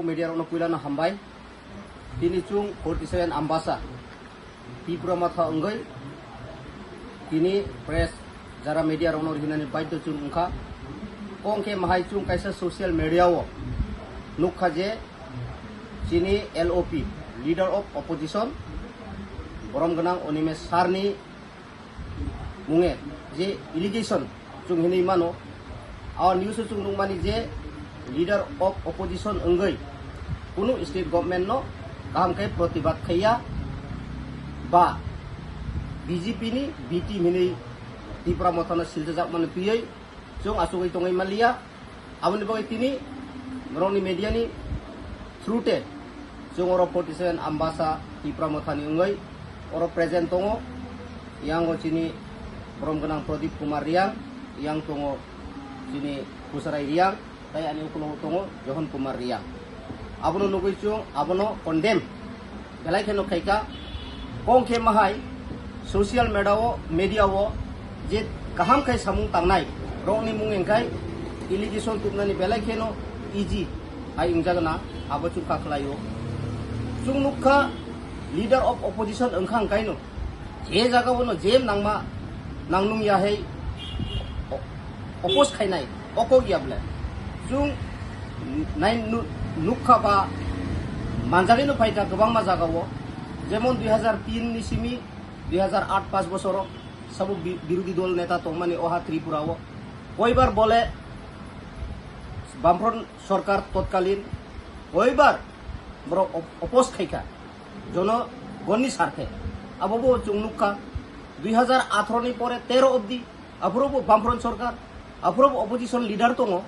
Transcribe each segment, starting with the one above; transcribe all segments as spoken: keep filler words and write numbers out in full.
Media rokno puilano hambai. Tini chwng forty seven Ambasa Tipra Motha wngwi tini press jara media rokno rihinani baidhyo chwng wngkha. Kong khe mahai chwng kaisa social media o nukha je chini L O P, Leader of Opposition, borom gwnang Animesh sir ni munge je allegation chwng hinwi mano, a news o chwng nukmani je Leader of Opposition wngwi kunu state government no kaham khe protibad khaiya ba B J P ni B team hinwi Tipra Motha no silchajakmani twiwi chwng achugwi tongwi manliya. Aboni bagwi tini borokni media ni through te chwng oro forty seven Ambasa Tipra Motha ni wngwi oro present tongo. Yango chini borom gwnang Pradip Kumar Riang, yang tongo chini Pusarai Riang, tei ani ukulogo tongo Johon Kumar Riang. Abono nugwi chwng abono condemn belai kheno khaikha. Kong khe mahai social media o, media o je kaham khai samung tangnai rokni mung wngkhai allegation tubnani belai kheno easy hai wngjagna, abo chwng kha khlaio. Chwng nukha, Leader of Opposition wngkha wngkhaino je jaga o no je nangma nangnung ya hai o-, oppose khainai, o kok ya bwle. Chwng nai nu-, nukha ba manjagwi no phaikha kwbangma jaga o, jemon dui hazar tin ni simi dui hazar aat paanch bosoro sabo bi-, birodhi dol neta tongmani oha Tripura o koibar bole Bamfront sorkar totkalin koibar borok op-, oppose khaikha jonogonni sarthe. Abo bo chwng nukha, dui hazar atharo ni pore tero obdi, aphuru bo Bamfront sorkar, aphuru bo opposition leader tongo.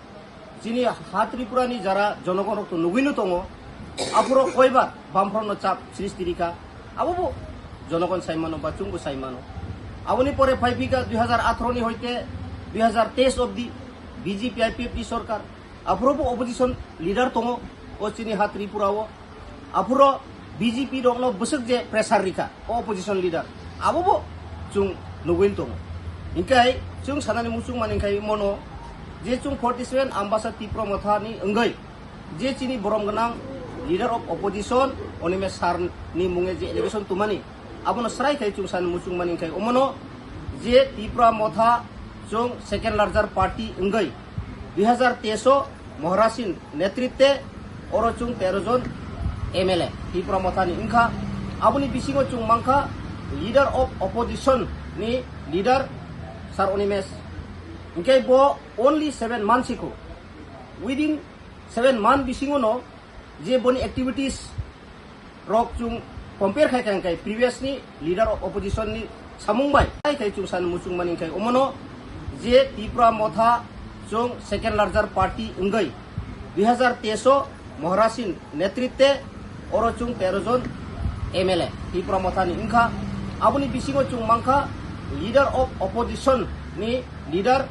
Chini ha Tripura ni jara jonogon rok to nugwi no tongo, aphuru koibar Bamfront no chap srishti rikha, abo bo jonogon sai mano ba chwng bo sai mano. Aboni pore phai phikha dui hazar atharo ni hoite dui hazar teis obdi B J P I P F T sorkar, aphuru bo opposition leader tongo o chini ha Tripura o. Aphuru B J P rokno bwswk je pressure rikha o opposition leader, abo bo chwng nugwi tongo. Hinkhe chwng sanani muchung mani khai mono je chwng forty seven Ambasa Tipra Motha ni wngwi je chini borom gwnang Leader of Opposition Animesh sir ni munge je allegation tumani, abono srai khai chwng sanani muchung mani khai omono je Tipra Motha chwng second larger party wngwi dui hazar teis o Maharaj ni netritwe oro chwng tero jon M L A Tipra Motha ni wngkha. Aboni bisingo chwng mankha Leader of Opposition ni leader Sir Animesh. Hinkhe bo only seven months ikho, within seven month bisingo no je boni activities rok chwng compare khai kha, khai previous ni Leader of Opposition ni samung bai khai, khai chwng san muchung mani khai omono je Tipra Motha chwng second larger party wngwi dui hazar teis o Maharaj ni netritwe oro chwng tero jon M L A Tipra Motha ni wngkha. Aboni bisingo chwng mankha Leader of Opposition ni leader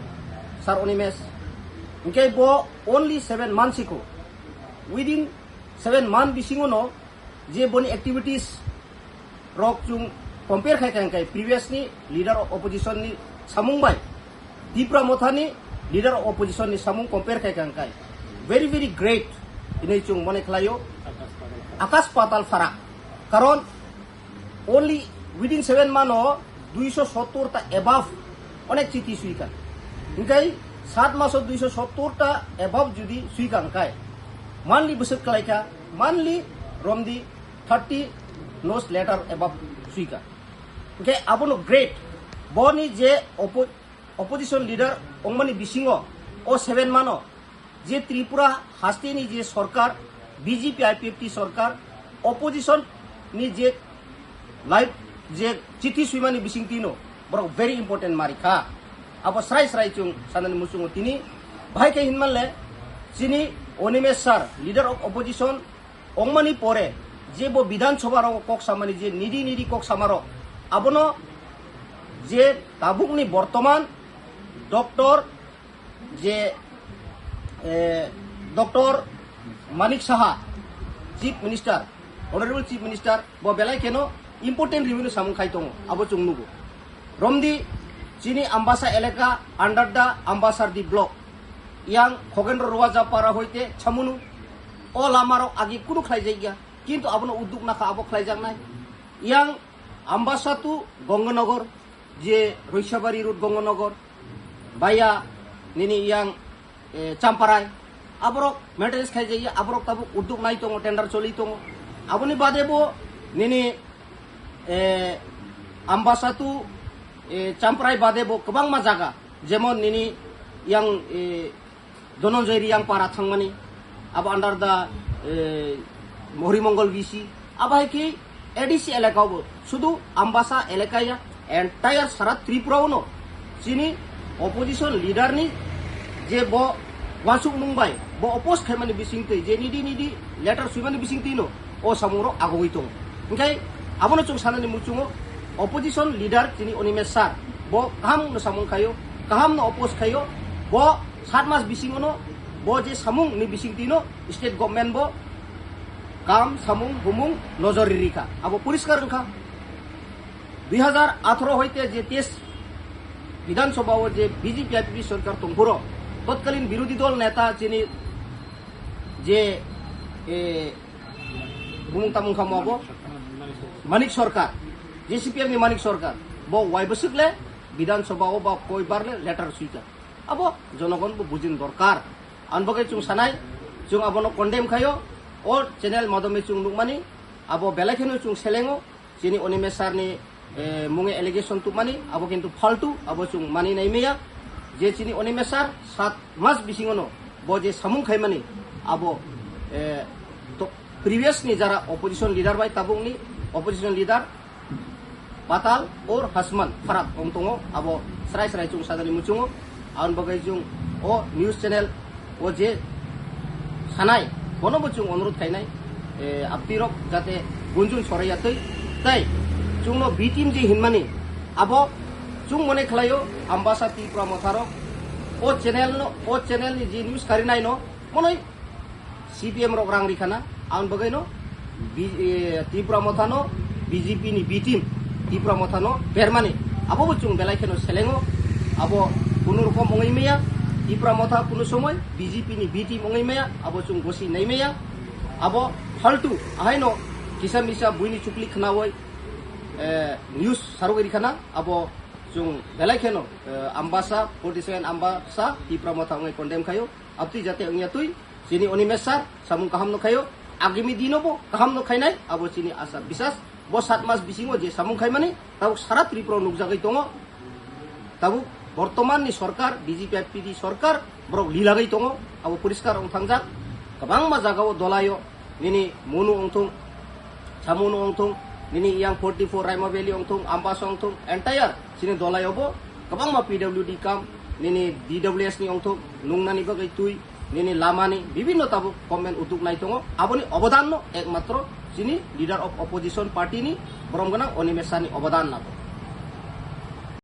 Sir Animesh. Hinkhe bo only seven months ikho, within seven month bisingo no je boni activities rok chwng compare khai kha, khai previous ni Leader of Opposition ni samung bai Tipra Motha ni Leader of Opposition ni samung compare khai kha, khai very very great hinwi chwng mone khlaio. Akas patal farak, karon only within seven month o duiso sottor ta above onek chiti sui kha. Hinkhe sat maso duiso sottor ta above jodi sui kha, hinkhe monthly bwswk khlai kha, monthly romdi thirty note letter above sui kha. Hinkhe abono great, boni je oppo-, opposition leader wngmani bisingo o seven month o je Tripura hasteni je sorkar, B J P I P F T sorkar, opposition ni je live je chithi swimani bisingtwi no borok very important mari kha. Abo srai srai chwng sanani muchungo tini bahai khe hinmanle chini Animesh sir, Leader of Opposition wngmani pore je bo Bidhan Sabha rok kok samani je nidi nidi kok samarok, abono je tabukni bortoman Doctor je, eh, Doctor Manik Saha, Chief Minister, Honorable Chief Minister, bo belai kheno important review ni samung khai tongo, abo chwng nugo. Romdi chini Ambasa elaka under the Ambasardi block, yang Khogendro Ruaja para hoite Chamunu, O lamarok agi kunu khlaijakya, kintu abono udduk nakha abo khlaijaknai. Yang Ambasa to Ganganagar, je Roisabari road Ganganagar, baya nini yang, eh, Champarai, aborok maintenance khaijakya, aborok tabuk udduk nai tongo, tender choli tongo. Aboni bade bo nini, eh, Ambasa to, eh, Champarai bade bo kwbangma jaga, jemon nini yang, eh, Dhananjay Reang para thangmani, abo under the, eh, Mohri Mongol V C, abo hai khe A D C elaka bo, sudu Ambasa elaka ya, entire sara Tripura ono chini opposition leader ni je bo wansukmung bai bo oppose khaimani bisingtwi, je nidi nidi letter swimani bisingtwi no o samungrok agogwi tongo. Hinkhe abono chwng sanani muchungo opposition leader chini Animesh sir bo kaham no samung khaio, kaham no oppose khaio, bo sat mas bisingo no bo je samung ni bisingtwi no state government bo kam samung humung nojor rikha, abo poriskar wngkha. Dui hajar atharo hoite je teis Bidhan Sabha o je B J P I P P sorkar tongphuru totkalin birodhi dol neta chini je, eh, bumung tamung kha mo abo Manik Sarkar, je C P M ni Manik Sarkar, bo wai bwswk le Bidhan Sabha o ba koi bar le letter swikha, abo jonogon bo bujin dorkar. Ang bagwi chwng sanai, chwng abono condemn khaio, o channel madome chwng nukmani, abo belai kheno chwng selengo, chini Animesh sir ni, eh, munge allegation tubmani, abo kintu faltu, abo chwng mani nai maya, je chini Animesh sir sat mas bisingono bo je samung khaimani, abo, eh, to previous ni jara opposition leader bai tabukni opposition leader Patal or Hasman farak wng tongo, abo srai srai chwng sajani muchungo. Aboni bagwi chwng o news channel o je sanai, bono bo chwng onurodh khainai, eh, aptirok jate gunjun soraiya twi. Tai chwngno B team je hinmani, abo chwng mone khlaio Ambasa Tipra Motharok o channel no, o channel ni je news karinai no monoi C P M rok rang rikhana, ang bagwi no B-, eh, Tipra Motha no B J P ni B team Tipra Motha no bermani, abo bo chwng belai kheno selengo, abo kunu rokom wngwi maya, Tipra Motha kunu somoi B J P ni B team wngwi maya, abo chwng gosi nai maya, abo faltu, ahaino kisa misa buini chukli khnawi, eh, news sarogwi rikhana, abo chwng belai kheno, eh, Ambasa, forty seven Ambasa, Tipra Motha wngwi condemn khaio, abtwi jate wngya twi, chini Animesh sir, samung kaham no khaio, agami dino bo kaham no khainai, abo chini asa bisas, bo sat mas bisingo je samung khaimani, tabuk sara Tripura nukjagwi tongo, tabuk bortoman ni sorkar, B J P I P P ni sorkar, borok lilagwi tongo, abo poriskar wng thangjak, kwbangma jagao dolaio, nini Monu wngthung, Samunu wngthung, nini yang forty four Raima Valley wngthung, Ambasa wngthung, entire chini dolaio bo kwbangma P W D kam, nini D W S ni wngthung, nungnani bagwi twi, nini lamani bibinno tabuk government utuk nai tongo. Aboni obodan no ekmatro chini leader of opposition party ni borom gwnang Animesh sir ni obodan lago.